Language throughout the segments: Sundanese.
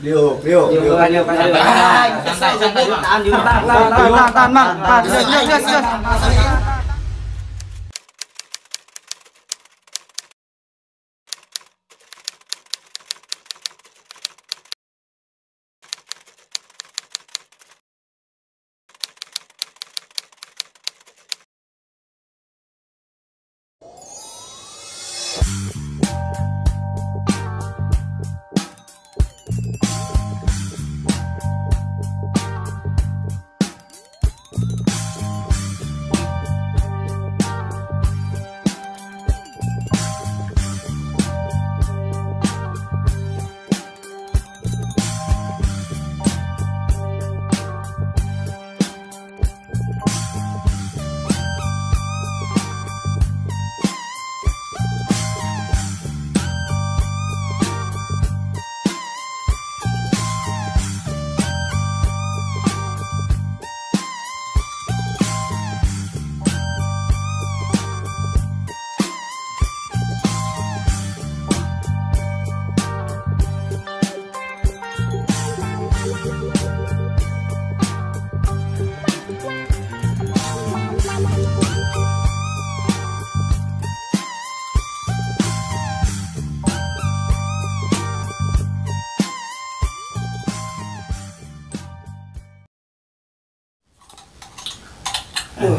Liuk, liuk, liuk. Santai, santai, tahan, tahan, tahan, Mang. Tahan, gas, gas, gas.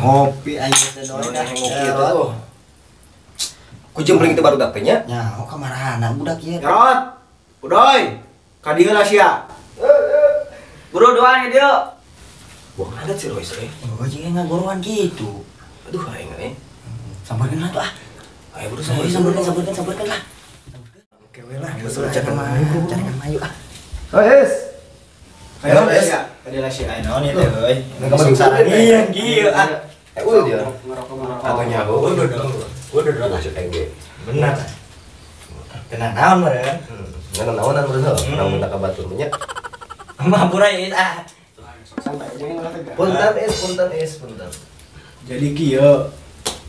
Ngopi aja teh doy dah. Ngopi tuh. Ku jempling teh baru dapenya. Nya, oh kamarana budak ieu. Jarot. Udoy. Ka dieu lah sia. Buru doan ieu dieu. Wah, ada si Royce euy. Oh, jeung ngagoruan kitu. Aduh aing euy. Sampeurkeun lah tuh ah. Ayo buru sampeurkeun, sampeurkeun, sampeurkeun lah. Oke we lah, geus cakan mayu ah. Royce. Ayo sia. Ka dieu lah sia. Naon ieu teh euy. Saranian kieu ah. Udah dia. Ngerokok. Atau nyaho. Udah masuk aing ge. Benar. Tenang naon meureun. Ngan naonan meureun heuh. Urang minta ka batur nya. Mampura ieu ah. Santai aja yang tegang. Punten is, punten is, punten. Jadi kieu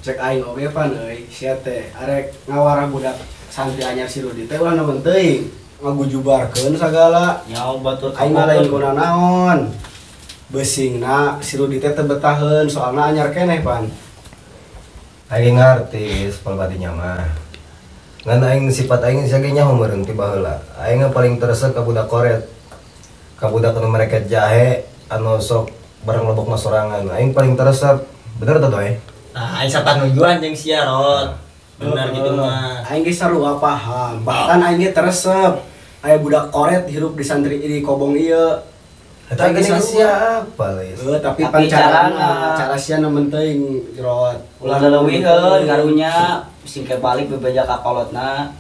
cek aing oge pan euy, sia teh arek ngawara budak santri anyar si Rudi teh ulah nemen teuing. Ngagujubarkeun sagala. Nyaho batur aing mah lain kuna naon. Beusingna si Rudi teh teu betaheun soalna anyar keneh pan. Aing ngarti sepal batinya mah. Ngan aing sifat aing sia ge nyaho meureun ti baheula. Aing paling teresep ka budak koret. Ka budak anu mereka jahe anu sok bareng lebok mah sorangan. Aing paling teresep. Bener teh doy? Nah, aing sapanujuan jeung sia Rot. Bener gitu mah. Aing ge sarua paham. Bahkan aing ge teresep. Aya budak koret hirup di santri di kobong ieu. Eta gini siapa lah ya? Tapi pan cara sia nu penting Rot. Ulah leuwihkeun karunya sing ke balik bebeja ka kolotna.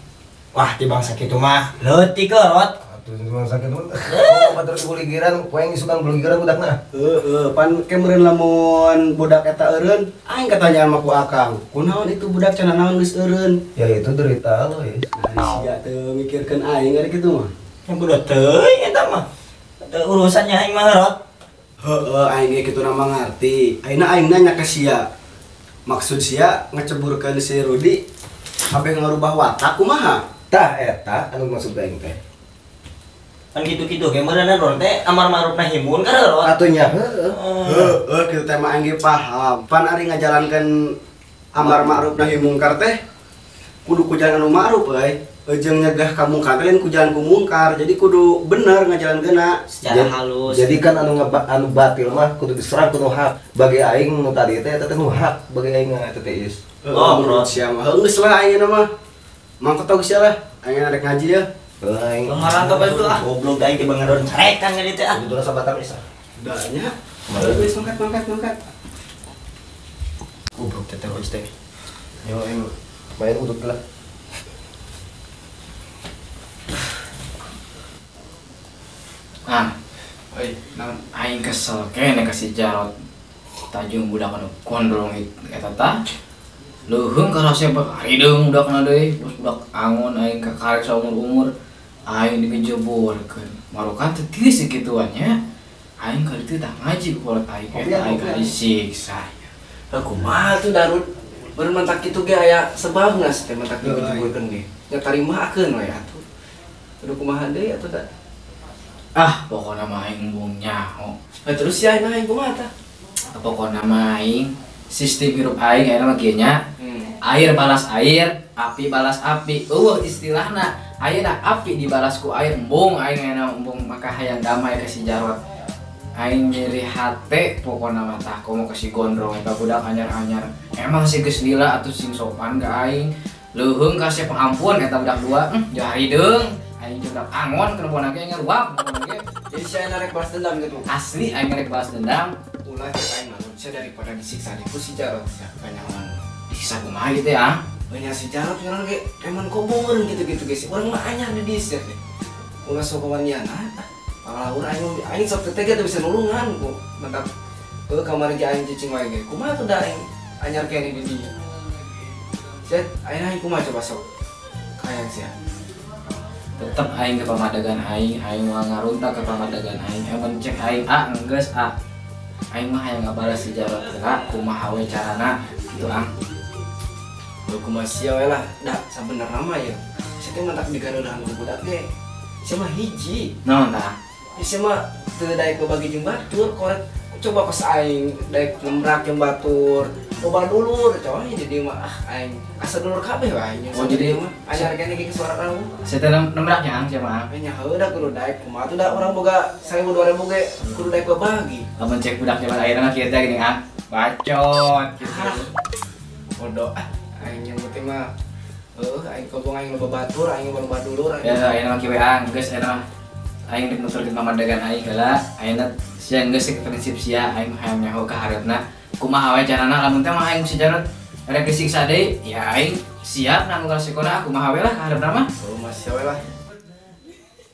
Wah, ti bangsa kitu mah leutik Rot. Atuh ti bangsa kitu mah. Oh, batur buligiran, poe ngisukan buligiran budakna. Heeh, pan ke meureun lamun budak eta eureun, aing katanya mah ku Akang. Kunaon itu budak cenah naon geus eureun? Ya itu derita lo ya. Nah, sia teu mikirkeun aing ari kitu mah. Yang budak teuing eta mah. Urusannya aing mah Rot. Heeh, aing ge kitu nama ngarti. Ayeuna aing nanya ke sia. Maksud sia ngeceburkeun si Rudi sampai ngarubah watak kumaha? Tah eta anu maksud aing teh. Kan kitu-kitu ge meureunna Rot teh amar ma'ruf nahi munkar Rot. Atuh nya heeh. Heeh, kitu teh mah aing ge paham. Pan ari ngajalankeun amar ma'ruf nahi mungkar teh kudu ku jalan anu ma'ruf euy. Jeung nyegah ka mungkar lain ku jalan ku mungkar. Jadi kudu bener ngajalankeunna secara halus. Jadi kan anu anu batil mah kudu diserang kudu hak. Bagi aing nu tadi teh eta teh nu hak bagi aing eta teh is. Oh, menurut sia mah geus lah aing mah. Mangkotog sia lah. Aing arek ngaji ya. Aing. Kemarin ka itu ah goblok aing teh bangeron carekan ka dieu teh ah. Kudu sabatang isa. Da nya. Geus mangkat mangkat mangkat. Goblok teh terus teh. Yo aing main udut lah. Ah, oi, naon aing kesel kene ka si Jarot. Tajung budak anu gondrong eta tah. Leuheung karasep harideung budakna deui, bos budak angon aing kakarek saumur-umur aing digejeborkeun. Marokan teu tiis kituan nya. Aing kali teu tah ngaji ku kolot aing eta aing disiksa. Heuh kumaha tuh Darud? Baru mantak kitu ge aya sebabna teh mantak digejeborkeun ge. Nya tarimakeun we atuh. Kudu kumaha deui atuh da. Ah, pokona mah aing embung nyaho. Terus sia aing kumaha tah? Pokona mah aing sistem hirup aing ayeuna mah kieu nya. Air balas air, api balas api. Eueuh istilahna, ayeuna api dibalas ku air embung aing ayeuna embung maka hayang damai ka si Jarot. Aing nyeri hate pokona mah tah komo ka si Gondrong eta budak anyar-anyar. Emang sih geus lila atuh sing sopan ka aing. Leuheung kasih pengampun eta budak dua, jauh hideung. Aing budak angon kenapa ge ngeruap ge. Jadi saya narek balas dendam gitu. Asli aing narek balas dendam. Ulah cek aing mah saya daripada disiksa ku si Jarot sia kanyawan. Disiksa kumaha gitu ya? Nya si Jarot ngaran ge emang kobongeun gitu-gitu guys. Urang mah anyar di dieu teh. Ulah sok kawaniana. Palaur aing aing sok teh ge bisa nulungan ku. Mantap. Heuh kamari ge aing cicing wae ge. Kumaha tuh da aing anyar keneh di dieu. Set aing aing kumaha coba sok. Kayang sia. Tetep aing ke pamadegan aing, aing moal ngarunta ke pamadegan aing. Emang cek aing a enggeus a. Aing mah hayang ngabalas si Jarot heula kumaha we carana kitu ang. Heuh kumaha sia we lah, da sabenerna mah ya. Sia teh mantak digareudahan ku budak ge. Sia mah hiji. Naon tah? Sia mah teu daek babagi jeung batur, korek coba kos aing daek nembrak jeung batur. Loba dulur, coy jadi mah ah aing asa dulur kabeh wae aing. Oh jadi mah anyar keneh ge suara rawu. Sia teh nembraknya ang sia mah. Nya heuh da kudu daek kumaha tuh da urang boga 1000 2000 ge kudu daek babagi. Lamun cek budak jaman ayeuna mah kieu teh geuning ah. Bacot gitu. Bodoh ah aing yang penting mah heuh aing kobong aing loba batur, aing loba dulur. Ya ayeuna mah kieu we ang, geus ayeuna mah aing rek nuturkeun pamadegan aing heula. Ayeuna sia geus prinsip sia aing hayang nyaho ka hareupna. Kumaha we carana lamun teh mah aing si Jarot rek disiksa deui ya aing siap nanggung resikona kumaha we lah ka hareupna mah. Oh masih we lah.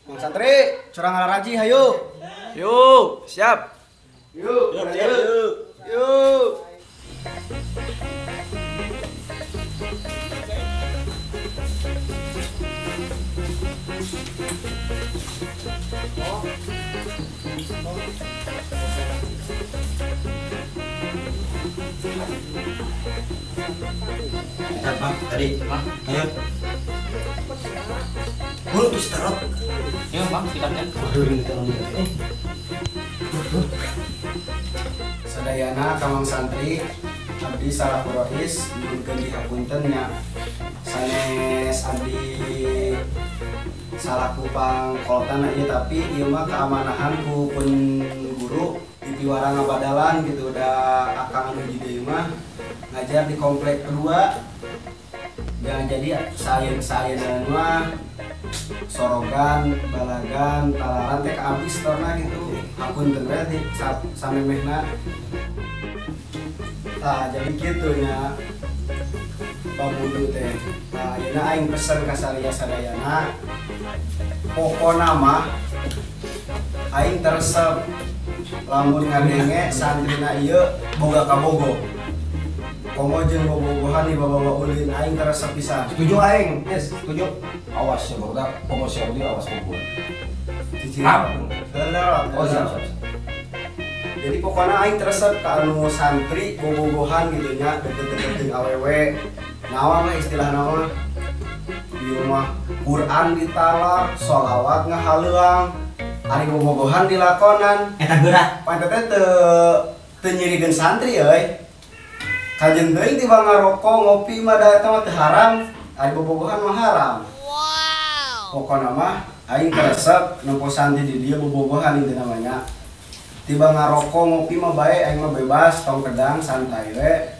Mang santri, curang ngaraji hayu. Yuk, siap. Yuk, yuk. Yuk. Bang, tadi, bang, ayo. Buru tuh setarot. Yuk, bang, kitabnya. Sadayana kamang santri, abdi salaku rois, nyuhunkeun dihapunten nya. Sanes abdi salaku pangkoltan ieu tapi ieu mah keamanahan ku pun guru dipiwara ngabadalan gitu da akang anu di dieu mah ngajar di komplek kedua. Jangan jadi sayen-sayenan mah sorogan, balagan, talaran teh kaabis torna gitu. Hapunten we samemehna. Tah jadi kitu nya babudu teh. Tah ayeuna aing pesen ka saria sadayana. Pokona mah aing teresep lamun ngadenge santrina ieu boga kabogo. Komo jeung bobogohan dibawa-bawa ulin aing teresep pisan. Setuju aing, yes, setuju. Awas ya barudak, komo sia ulin awas bobogohan. Cicing. Oh, siap, siap. Jadi pokoknya aing teresep ka anu santri bobogohan gitu nya, deket-deket jeung awewe. Naon lah istilahna mah. Di rumah Quran ditalar, sholawat ngahaleuang, ari bobogohan dilakonan. Eta geura. Pan teh teu nyirikeun santri euy. Kajen teuing tiba ngarokok ngopi mah da eta mah teu haram, ari bobogohan mah haram. Wow. Pokona mah aing teresep nempo santri di dieu bobogohan intina mah nya. Tiba ngarokok ngopi mah bae aing mah bebas tong kedang santai we.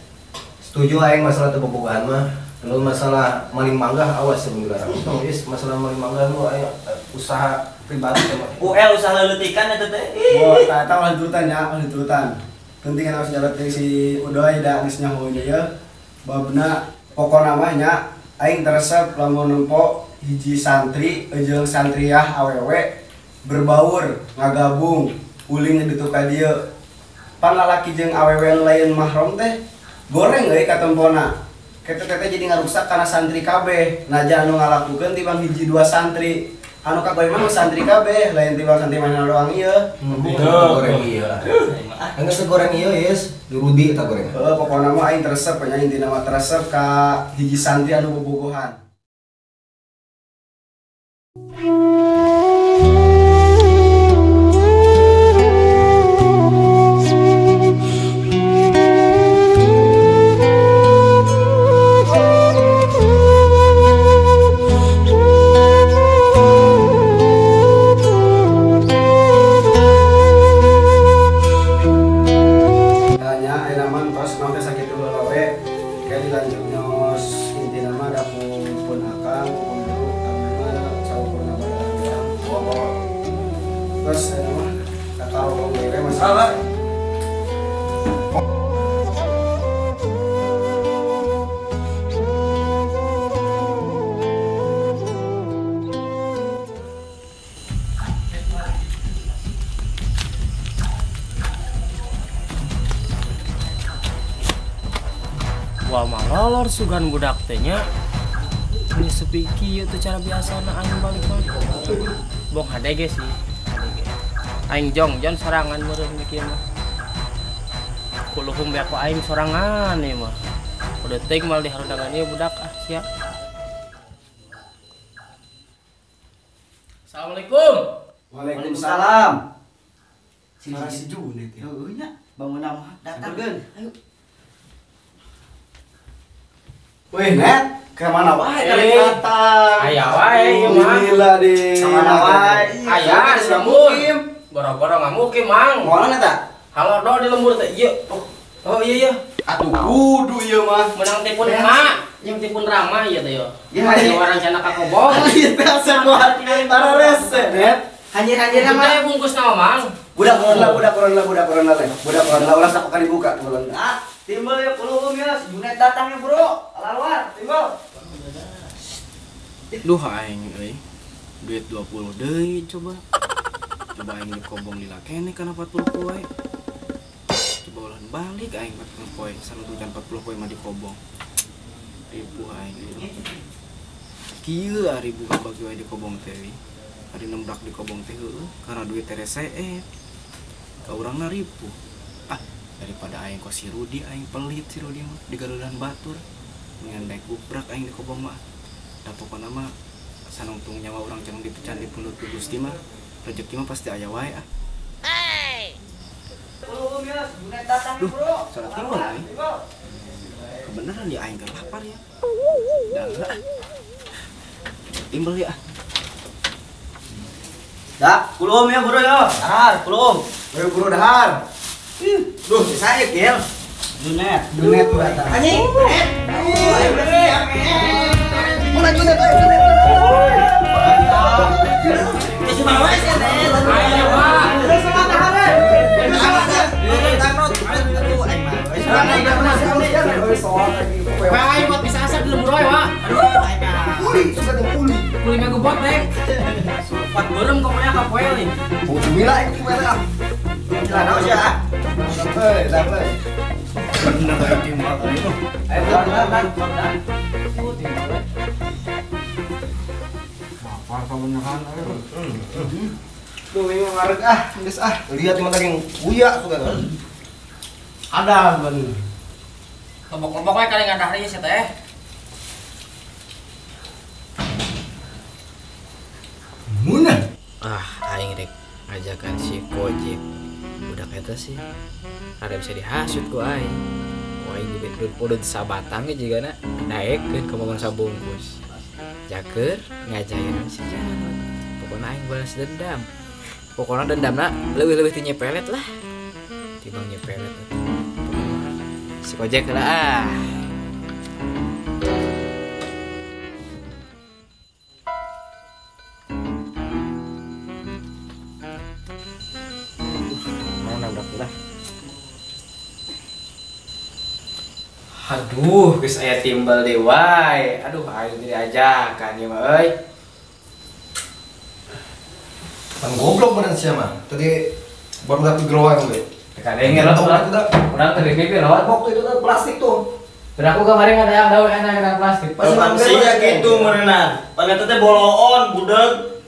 Setuju aing masalah teu bobogohan mah. Lalu masalah maling mangga awas sebelum dilarang. Tong is masalah maling mangga lu aya usaha pribadi teh mah. UL usaha leuleutikan eta teh. Oh, eta eta ulah diturutan nya, ulah diturutan. Penting kan harus jalan si Udoy da geus nyaho ieu babna pokona mah nya aing teresep lamun nempo hiji santri jeung santriah awewe berbaur ngagabung ulin ditu ka dieu pan lalaki jeung awewe lain mahram teh goreng euy katempona kitu teh jadi ngarusak kana santri kabeh najan anu ngalakukeun tibang hiji dua santri anu kagoreng mah santri kabeh lain tibang santri mana doang ieu goreng ieu. Enggeus goreng ieu yes, Rudi eta goreng. Heuh pokona mah aing teresep nya intina mah teresep ka hiji santri anu bobogohan. Geus eta mah kakarobong deui we masih. Wah malolor sugan budak teh nya. Ini sepi kieu teh cara biasana aing balik mah. Bong hadege sih. Hadege. Aing jongjon sorangan meureun kieu mah. Kuluhum beak ku aing sorangan ieu mah. Udah teuing mal diharudangan ieu budak ah sia. Assalamualaikum. Waalaikumsalam. Si Junet heueuh nya bangun mah datang. Ayo. Wih, Net, ke mana wae karek datang? Aya wae ieu mah. Gila deh. Ka mana wae? Aya di lembur. Boro-boro ngamukim, Mang. Moal eta? Halodo di lembur teh ieu. Oh iya iya. Atuh kudu ieu mah. Menang tipun emak, jeung tipun Rama ieu teh yo. Ya orang sana ka kobong. Ieu teh asa pararese, Net. Hanjir-hanjir mah teh bungkus nama, Mang. Budak corona, budak corona, budak corona teh. Budak corona ulah sok dibuka corona. Ah, timbul ya kulum ya, si Junet datang ya, Bro. Alaluar, timbul. Duh aing euy. Duit 20 deui coba. Coba aing dikobong lila keneh kana 40 poe. Coba ulah balik aing 40 poe, sanutujan 40 poe mah dikobong. Ribu aing euy. Kieu ari buka bagi wae dikobong teh. Ari nembrak dikobong teh heueuh karena duit teh reseet. Ka urangna ribu. Ah, daripada aing kos si Rudi aing pelit si Rudi mah digarudan batur. Mendingan daek guprak aing dikobong mah. Da pokona mah sanungtung nyawa urang jangan dipecan di pundut ku Gusti mah. Rezeki mah pasti aya wae ah. Duh, salah timbul aing. Kebenaran ya aing keur lapar ya. Dah lah. Timbul ya. Dah, kulum ya bro ya. Dahar, kulum. Ayo bro dahar. Duh, saya kiel. Junet, Junet tuh eta. Anjing, Junet. Mana Junet, ayo Junet. Geus mah wae sia teh. Ayo, Pak. Geus mah dahar. Wah, aing buat bisa asap di lembur wae, Pak. Kuli, susah teh kuli. Kuli ngagebot teh. Pat beureum komonya ka poe euy. Bismillah ieu kumaha ah. Celana sia. Heuy, dapet. Bener aing timbal aing. Ayo dan. Lapar kebenaran aing. Duh, ini ngareg ah, geus ah. Lihat emang daging uya suka kan. Ada bener. Lobok-lobok wae kali ngadahar ieu sia teh. Munah. Ah, aing rek ngajakan si Kojek. Budak eta sih. Ada bisa dihasut ku aing. Ku aing dibet udud sabatang ge jigana daekeun ka momen sabungkus. Jaker ngajayan si Jarot. Pokona aing balas dendam. Pokona dendamna leuwih-leuwih ti nyepelet lah. Tibang nyepelet. Si Kojek lah ah. Aduh, geus aya timbal deui wae. Aduh, aing teu diajakan ieu mah euy. Pan goblok bener sia mah. Tadi baru dapet geroang we. Kadenge lo urang teu di lo. Waktu itu kan plastik tuh. Berarti kemarin ada yang daun enak kena plastik. Pan sia kitu meureunna. Pan eta teh boloon budeg.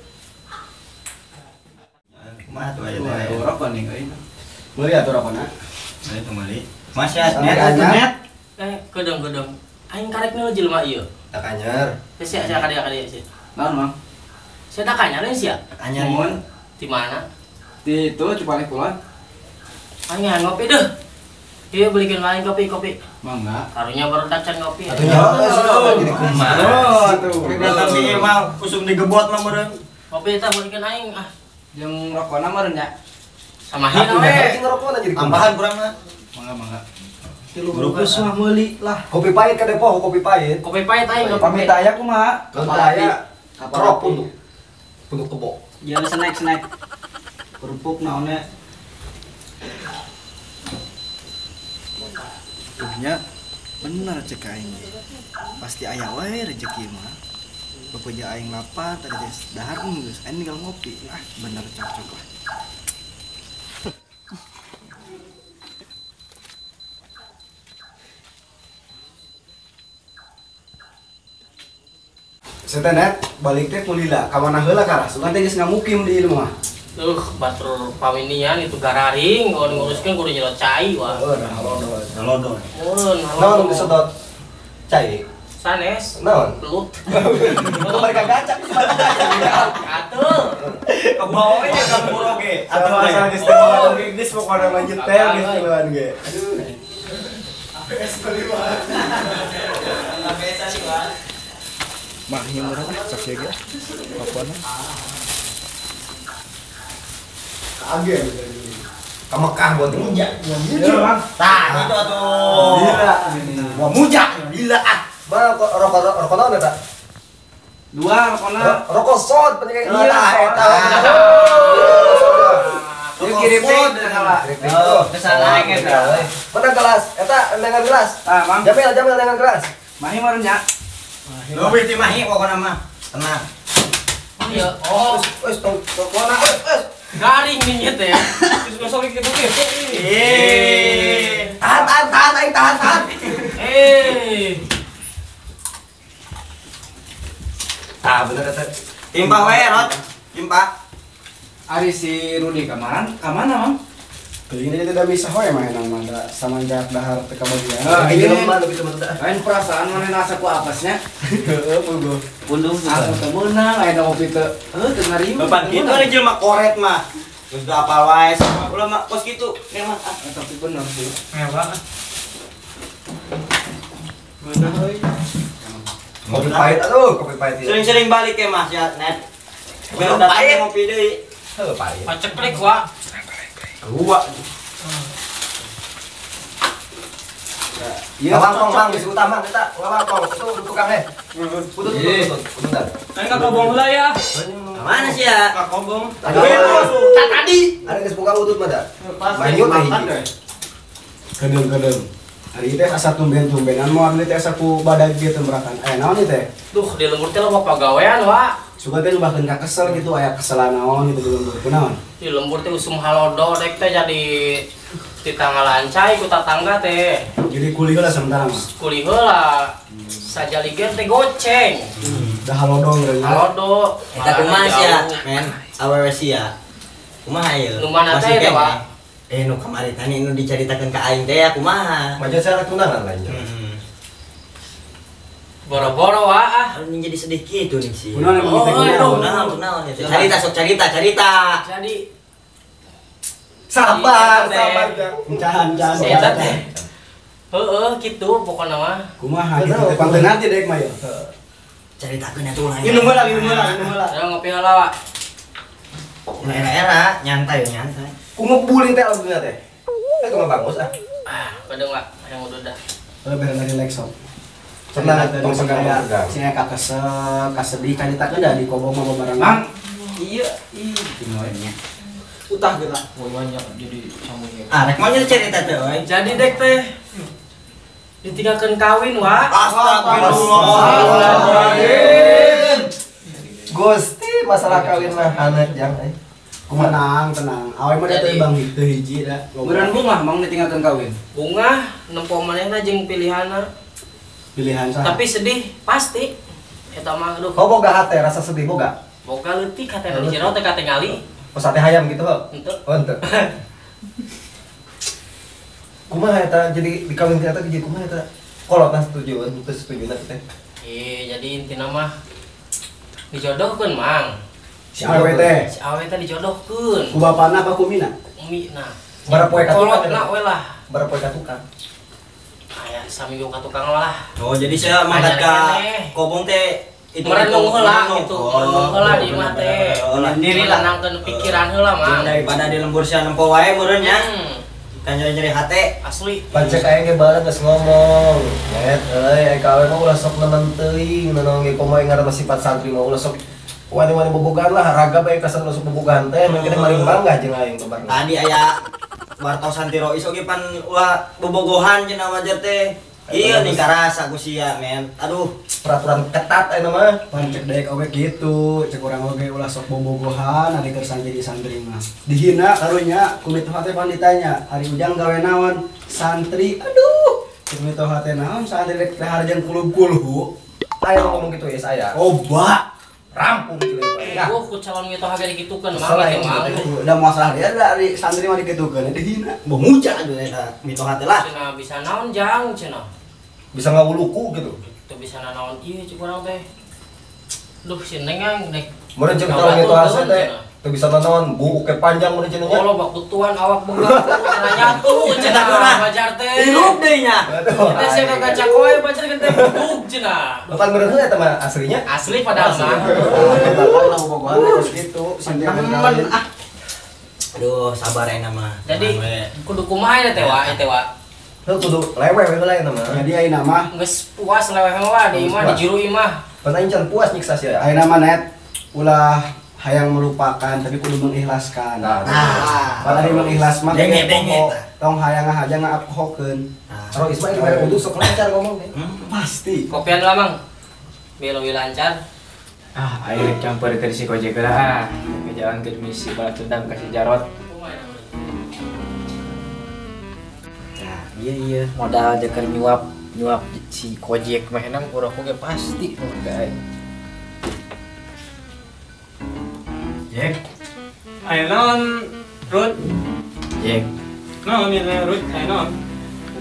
Kumaha tuh aya teh. Rokok nih euy. Meuli atuh rokona. Meuli tuh meuli. Mas ya, net. Kedeng-kedeng. Aing karek nu jelema ieu. Tak anyar. Sia sia kadieu sia. Naon, Mang? Sia tak anyar sia. Anyar mun. Di mana? Di itu Cipalih Kulon. Aing ngopi deh. Ieu belikeun aing kopi. Mangga. Karunya baru dacan ngopi. Atuh nyawa sih jadi kumaha. Oh, atuh. Datang si mah kusum digebot mah meureun. Kopi eta belikeun aing ah. Jeung rokona meureun nya. Sama hina we. Rokona jadi tambahan kurang mah. Mangga. Bungkus mah meuli lah. Kopi pahit ka depo, kopi pahit. Kopi pahit aing pamit aya kumaha? Kapal aya. Kerok untuk kebo. Jangan snack-snack. Kerupuk naonnya. Tuhnya bener cek aing. Pasti aya wae rezeki mah. Bepeja aing lapar tadi teh dahar geus aing tinggal ngopi. Ah, bener cocok lah. Setenet balik teh kulila ka mana heula karah sugan teh geus ngamukim di ilmu mah. Batur pawinian itu gararing kalau nguruskeun kudu nyelot cai wah. Heuh, halodon. Halodon. Naon disedot cai? Sanes. Naon? Belut. Mereka gacak. Atuh. Kebawa we ka lembur oge. Atuh asal geus teh oge geus pokona mah nyetel geus tiluan ge. Aduh. APS kaliwat. APS kaliwat. Mah murah ah cak sia ge. Papana. Kaget ke Mekah buat muja. Tah gitu atuh. Gila. Gua muja gila ah. Mana rokok rokok naon eta? Dua rokona. Rokok sod penyakit iya eta. Ieu kirim teh salah. Oh, salah eta. Mana gelas? Eta dengan gelas. Tah, Mang. Jamil, Jamil dengan gelas. Mahi meureun nya. Leuwih ti mahi pokona mah. Tenang. Iya. Oh, wes tokona wes. Garing nih teh. Terus gosok gitu gitu. Eh. Tahan tahan tahan aing tahan tahan. Eh. Tah bener eta. Timpah we, Rot. Timpah. Ari si Rudi ka mana, Mang? Teuing deui tidak bisa we mah enak mah da samanjak dahar teu kabagian. Heeh, iya mah lebih teman teh. Lain perasaan maneh asa ku apesnya. Heeh, puguh. Pundung aku teu meunang aya ngopi teu. Heuh teu ngariung. Bapak kitu ada jelema koret mah. Geus teu apal wae sama. Ulah mah kos kitu memang ah. Tapi bener sih. Mewah. Mana euy? Kopi pahit aduh, kopi pahit. Sering-sering balik ya Mas ya, Net. Biar datang ngopi deui. Heuh pahit. Paceklek wa. Gua. Iya, ngawangkong Bang, geus utama eta ngawangkong. Itu tukang eh. Putut putut putut. Aing ka kobong heula ya. Ka mana sih ya? Ka kobong. Tak tadi. Ada geus buka utut mah da. Manyut teh hiji. Kedeung-kedeung. Hari teh asa tumben-tumbenan moal teh asa ku badag ge temberakan. Aya naon ieu teh? Duh, di lembur teh loba pagawean, Wak. Suka teh nubahkeun ka kesel gitu aya keselan naon gitu di lembur kunaon? Di lembur teh usum halodo dek teh jadi di tanggalan cai ku tatangga teh. Jadi kuli heula sementara mah. Kuli heula. Sajaliger teh goceng. Dah halodo ngeureun. Halodo. Eta kumaha sia, men? Awewe sia. Kumaha ieu? Nu mana teh teh, Wak? Eh nu kamari tani nu dicaritakeun ka aing teh ya kumaha? Maja saya tunangan lainnya. Boro-boro wah ah. Ini jadi sedih gitu nih sih. Kunaon emang teh kunaon kunaon itu. Carita sok carita carita. Jadi sabar sabar jang. Encahan encahan. Eta teh. Heeh kitu pokona mah. Kumaha kitu teh pangteunah teh dek mah ya. Caritakeun atuh lah. Minum heula minum heula minum heula. Ayo ngopi heula, Wak. Ulah era-era nyantai nyantai. Ku ngebulin teh alhamdulillah teh. Teh kumaha bagus ah. Padahal Wak, yang udah dah. Heuh beres relax sok. Tenang, tong segang segang. Sing aya kakesel, kasedih caritakeun da di kobong mah babarengan. Mang, iya, ih tinggalnya. Utah geura. Banyak jadi sambungnya. Ah, rek mau cerita teh euy. Jadi dek teh ditinggalkeun kawin, Wak. Astagfirullahaladzim. Gusti, masalah kawin mah haneut jang euy. Tenang, tenang. Awe mah teu bang teu hiji da. Meureun bungah mang ditinggalkeun kawin. Bungah nempo manehna jeung pilihanna. Pilihan saha? Tapi sedih pasti. Eta mah aduh. Oh boga hate rasa sedih boga? Boga leutik hate di jero teh katingali. Oh sate hayam gitu heuh. Henteu. Oh henteu. Kumaha eta jadi dikawin eta jadi kumaha eta? Kolotna setuju, henteu setuju teh. Ih, jadi intina mah dijodohkeun, Mang. Si awe teh. Si awe teh dijodohkeun. Ku bapana apa ku mina? Umi nah. Barapoe ka tukang. Kolotna we lah. Barapoe ka tukang. Aya saminggu ka tukang lah. Oh, jadi saya mangkat ka kobong teh itu merenung heula gitu. Merenung heula di imah teh. Sendiri lah nangkeun pikiran heula, Mang. Daripada di lembur sia nempo wae meureun nya. Kan nyeri-nyeri hate asli. Pancek aing ge baheula geus ngomong. Net euy, ai kawe mah ulah sok nemen teuing, nanaon ge komo ngaranna sifat santri mah ulah sok Wani-wani bobogohan lah, raga bae kasan masuk bobogohan teh, mungkin maling bangga jeung aing kabarna. Tadi aya wartosan ti Rois oge pan ulah bobogohan cenah wajar teh. Iya nih karasa ku sia men. Aduh, peraturan ketat ayeuna mah. Pan cek daek oge kitu, cek urang oge ulah sok bobogohan ari keur jadi santri mah. Dihina karunya ku mitoha teh pan ditanya, ari Ujang gawe naon? Santri. Aduh, cek mitoha teh naon santri rek dahar jeung kulub-kulhu. Aya ngomong gitu ya saya. Oba. Rampung gitu ya. Gua ku calon mitoha ge dikitukeun mah gitu. Udah masalah dia dari santri mah dikitukeun dihina. Bomuja aduh eta mitoha teh lah. Cenah bisa naon jang cenah. Bisa ngawuluku gitu. Teu bisa nanaon ieu cek urang teh. Duh si Neng ang dek. Meureun cek calon mitoha teh teu bisa nanaon buuk panjang meureun cenah nya. Oh loba kutuan awak boga cenah nyatu cenah wajar teh. Hirup deui nya. Teh sia kagacak wae bacar teh bug cenah. Pan meureun heula eta mah aslinya. Asli padahal mah. Eta lah bobogohan geus kitu santri ah. Aduh sabar ayeuna mah. Jadi kudu kumaha teh wa teh wa. Heuh kudu leweh we heula ayeuna mah. Jadi ayeuna mah geus puas leweh mah di imah di juru imah. Pan aing can puas nyiksa sia. Ayeuna mah net ulah hayang melupakan tapi kudu mengikhlaskan. Nah, padahal mengikhlas mah denge tong hayang aja ngapohokeun. Kalau Ismail mere kudu sok lancar ngomong teh. Pasti. Kopian lah Mang. Biar lebih lancar. Ah, ayo campur ke si Kojek lah. Ke jalan ke misi balas dendam kasih Jarot. Nah, iya modal jeker nyuap si Kojek mah enam urang ge pasti guys. Jack. Ayo naon, Rut. Jack. Naon ieu Rut, ayo naon.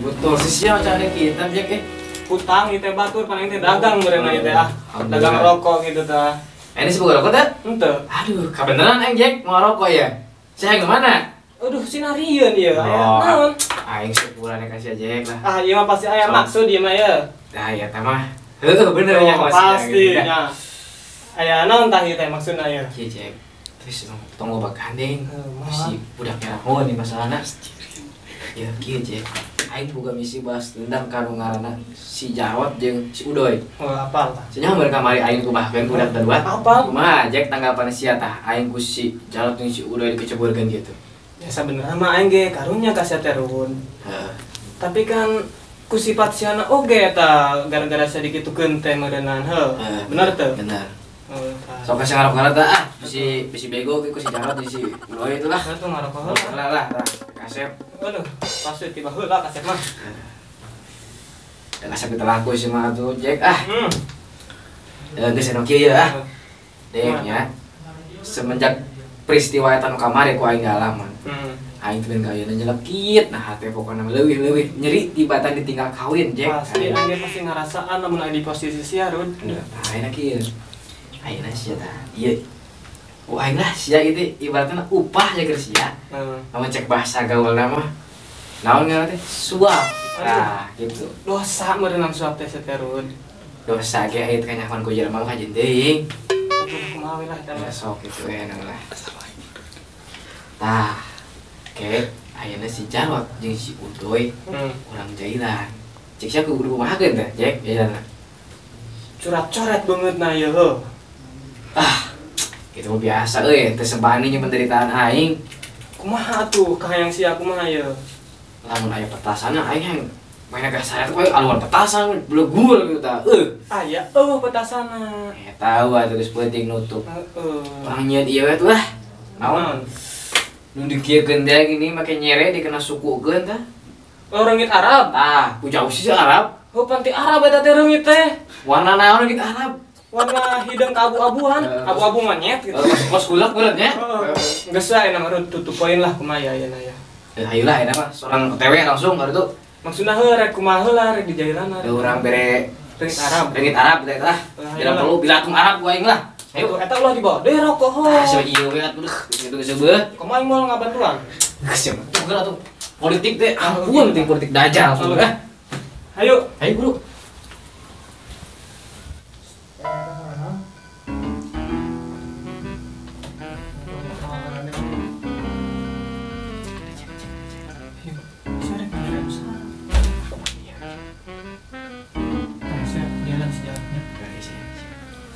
Betul sih sia cari kita Jack eh. Hutang ieu teh batur paling teh dagang meureun ieu teh ah. Dagang rokok gitu tah. Ini sih bukan rokok teh? Henteu. Aduh, kabeneran aing Jack mau rokok ya. Saya gimana? Aduh, sinarieun ieu. Aya naon? Aing sepurane kasih Jack lah. Ah, ieu mah pasti aya maksud ieu mah ya. Nah, ya tah mah. Heuh, bener nya pasti nya. Aya naon tah ieu teh maksudna ieu? Ieu Jack. Terus tong loba gandeng si budak nyaho nih masalahna. Ya kieu Jack. Aing boga misi balas dendam ka nu ngaranna si Jarot jeung si Udoy. Oh, apal tah. Cenah mereka kamari aing kubahkeun budak teh Apal. Kumaha Jack tanggapan sia tah aing ku si Jarot jeung si Udoy dikeceburkeun kitu. Ya sabenerna mah aing ge karunya ka sia teh Run. Heeh. Tapi kan ku sifat siana oge eta gara-gara sia dikitukeun teh meureunnan heuh. Bener teu? Bener. Sok kasih ngarok-ngarok tah ah bisi bego ku si Jarot jeung si Udoy itulah. Atuh ngarok heula lah tah kasep. Aduh, pasti tiba heula kasep mah. Da kasep kita laku sih mah atuh Jack ah. Geus anu kieu ya ah. Dek nya. Semenjak peristiwa eta nu kamari ku aing ngalaman. Aing teh ben kayeuna nyelekit nah hate pokona leuwih-leuwih nyeri tibatan ditinggal kawin Jack. Pasti aing pasti ngarasaan lamun aing di posisi sia Run. Tah ayeuna kieu. Ayeuna sia tah. Ieu aing lah sia gitu ibaratna upah ya keur sia. Lamun cek bahasa gaulna mah naon ngaranna teh suap. Nah, gitu. Dosa meureunang suap teh sia teh Run. Dosa ge aya teh kanyahoan ku jelema mah kajeun teuing. Atuh kumaha we lah eta mah. Sok kitu we lah. Tah. Oke, ayeuna si Jarot jeung si Udoy urang jailan. Cek sia kudu kumahakeun teh, Jack jailanna. Curat-coret beungeutna ieu heuh. Ah, itu mah biasa euy, teu sebanding jeung penderitaan aing. Kumaha atuh kahayang sia kumaha ieu? Lamun aya petasanna aing hayang main ka saya tuh aluan petasan blegur gitu tah. Aya eueuh petasanna. Tahu atuh geus peuting nutup. Heeh. Pang nyieun ieu we tuh lah. Naon? Nu dikieukeun teh gini make nyere dikena sukukeun tah. Oh, reungit Arab. Tah, ku jauh sih Arab. Oh, panti Arab eta teh reungit teh. Warna naon reungit Arab? Warna hidung keabu-abuan, abu-abu monyet gitu. Kos kulak berat nya. Geus we ayeuna mah tutup poin lah kumaha ya ayeuna ya. Ayolah ayeuna mah sorang OTW langsung baru tuh. Maksudna heuh rek kumaha heula rek dijailan. Urang bere reungit Arab. Reungit Arab teh lah. Bila perlu bilatung Arab gua aing lah. Ayo eta ulah dibawa deui rokok ho. Ah sia ieu we atuh gitu geus beuh. Kumaha aing moal ngabantuan? Geus sia tuh geura tuh. Politik teh ampun ting politik dajal langsung ah. Ayo. Ayo bro.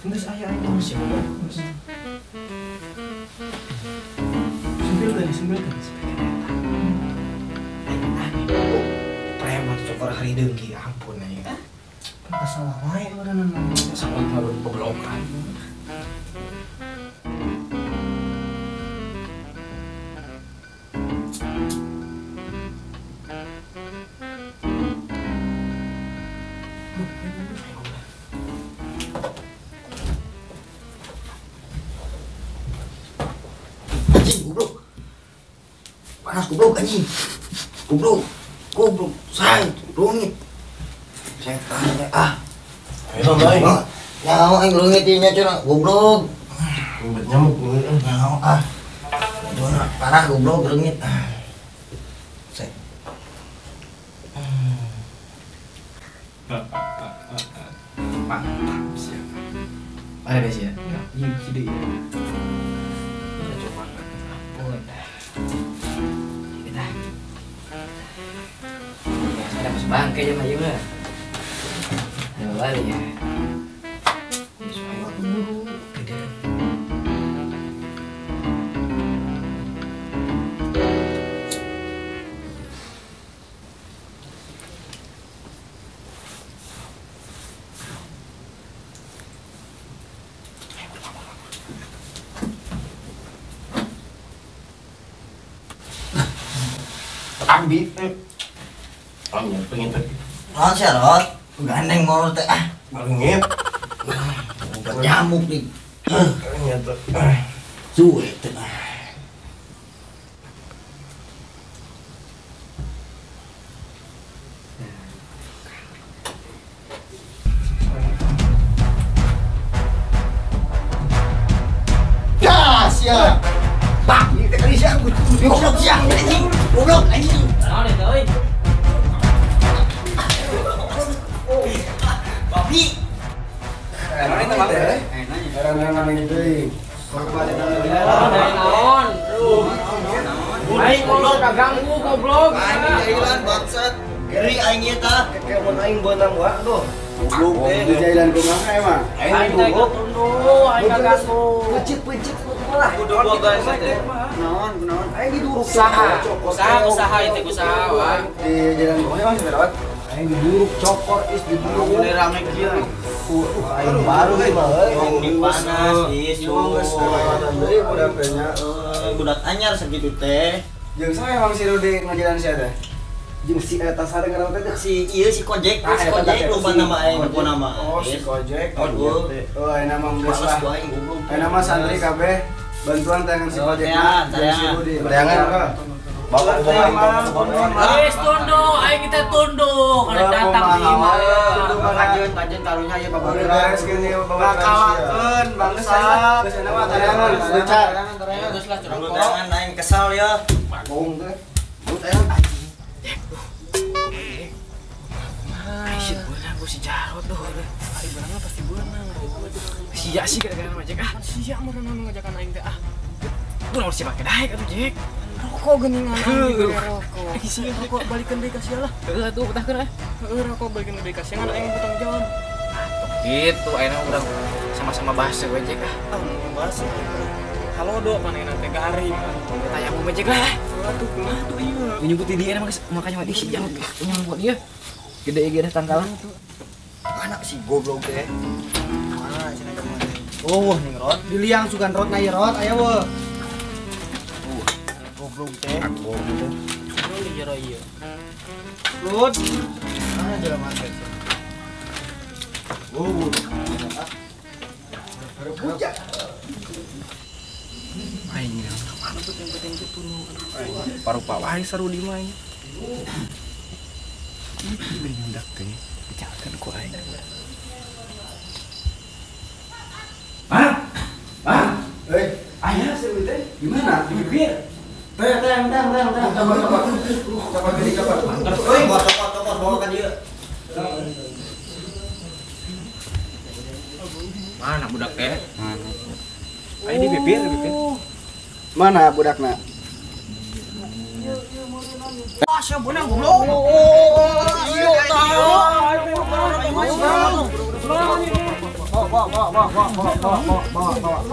Geus aya aing. Sambilkeun. Preman cokor harideung ki ampun aing. Masalah wae urang sama goblokan. Anjing goblok. Panas goblok anjing. Goblok. Goblok. Say, rungit. Setan ah. Ayo bae. Nyaho aing rungit ieu nya cenah goblok. Rungit nyamuk nyaho ah. Dona parah goblok rungit. Set. Mantap sih. Ada deh sih ya. Iya, gede ya. Coba ampun. Kita. Ada mas bangke aja mah juga. Ada balik ya. Ayo buru. Gede. Ambil. Ambil pengen tadi. Naon sih, Rot? Gandeng mau teh ah. Rengit. Obat nyamuk nih. Rengit. Suwe teh. Ya, sia. Pak, ini teh kali sia. Goblok sia, anjing. Goblok anjing. Naon eta euy? Babi. Naon eta mah teh? Heran-heran deui. Korban eta naon? Aing goblok kaganggu goblok. Aing jailan bangsat. Geri aing ieu tah. Keke mun aing beunang wae tuh. Goblok teh di jailan kumaha emang? Aing teh tunduh, aing kaganggu. Pecit-pecit lah. Kudu boga teh. Naon, naon? Aing diduruk. Usaha. Usaha itu usaha wae. Di jalan kumaha emang seberapa? Aing diduruk cokor is diduruk. Udah rame kieu. Aing baru sih mah euy. Ini panas is. Deui budak teh nya. Budak anyar sakitu teh. Jeung saha emang si Rudi ngajaran sia teh? Jeung si eta sareng teh si ieu si Kojek, si Kojek lupa nama aing, lupa nama. Oh, si Kojek. Oh, ayeuna mah geus lah. Ayeuna mah santri kabeh bantuan tangan si Kojek jeung si Rudi. Bayangan. Bapak kumaha Wis tunduk, aing kita tunduk, kada datang di imah. Lanjut, lanjut karunya ieu bapak. Beres gini bapak kalakeun bangsa. Geus ayeuna mah tareangan becar. Geus lah curang. Tangan aing kesal ya. Bagong teh. Mun teh Aisyah beunang ku si Jarot tuh. Ari beunang pasti beunang. Sia sih gara-gara ngajak ah. Sia meureun anu ngajakan aing teh ah. Kunaon sih make daek atuh Jek. Rokok geuningan aing dibere rokok. Rokok balikeun deui ka sia lah. Heuh atuh betahkeun ah. Heuh rokok balikeun deui ka sia ngan aing bertanggung jawab. Atuh kitu ayeuna urang sama-sama bahasa we Jek ah. Ah, bahasa. Halo do manehna teh garing. Tanya ku Jek lah. Atuh kumaha tuh ieu. Nyebut di dia makanya mah si Jarot nyebut dia. Gede gede tangkalan tuh. Anak si goblok teh. Mana cenah jelema teh. Oh, ning rot. Di liang sugan rot na ieu rot aya weuh. Goblok teh. Goblok teh. Lu jero ieu. Lut. Mana jelema teh? Oh. Bujak. Aing mana penting-penting gitu nu. Parupa wae seru di mah. Ini budak teh bicarakan ku aing. Hah? Hah? Eh, ayah seru teh. Gimana? Di bibir. Teh, teh, teh, teh, teh. Coba, coba. Coba gini, coba. Euy, cokot, cokot bawa ka dieu. Mana budak teh? Mana? Ayo di bibir, di bibir. Mana budakna? Ah, sia beunang goblok. Iya tah. Bawa, bawa, bawa, bawa, bawa, bawa, bawa,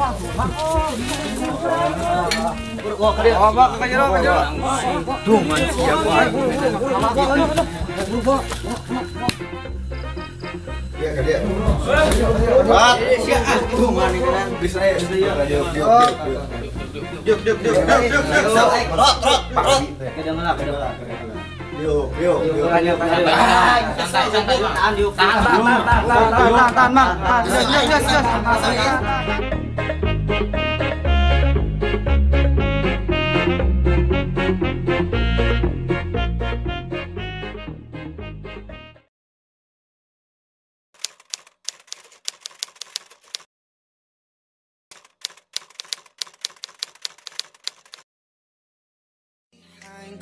bawa. Wah, ka dieu. Bawa ka jero, ka jero. Duh, man sia ku aing. Iya ka dieu. Bat. Duh, man bisa ya, bisa ya. Diuk diuk diuk diuk diuk diuk. Rot rot rot. Diuk diuk diuk. Santai santai tahan diuk. Tahan tahan tahan Mang. Gas gas gas.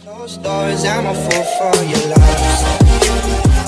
Closed doors, I'm a fool for your love.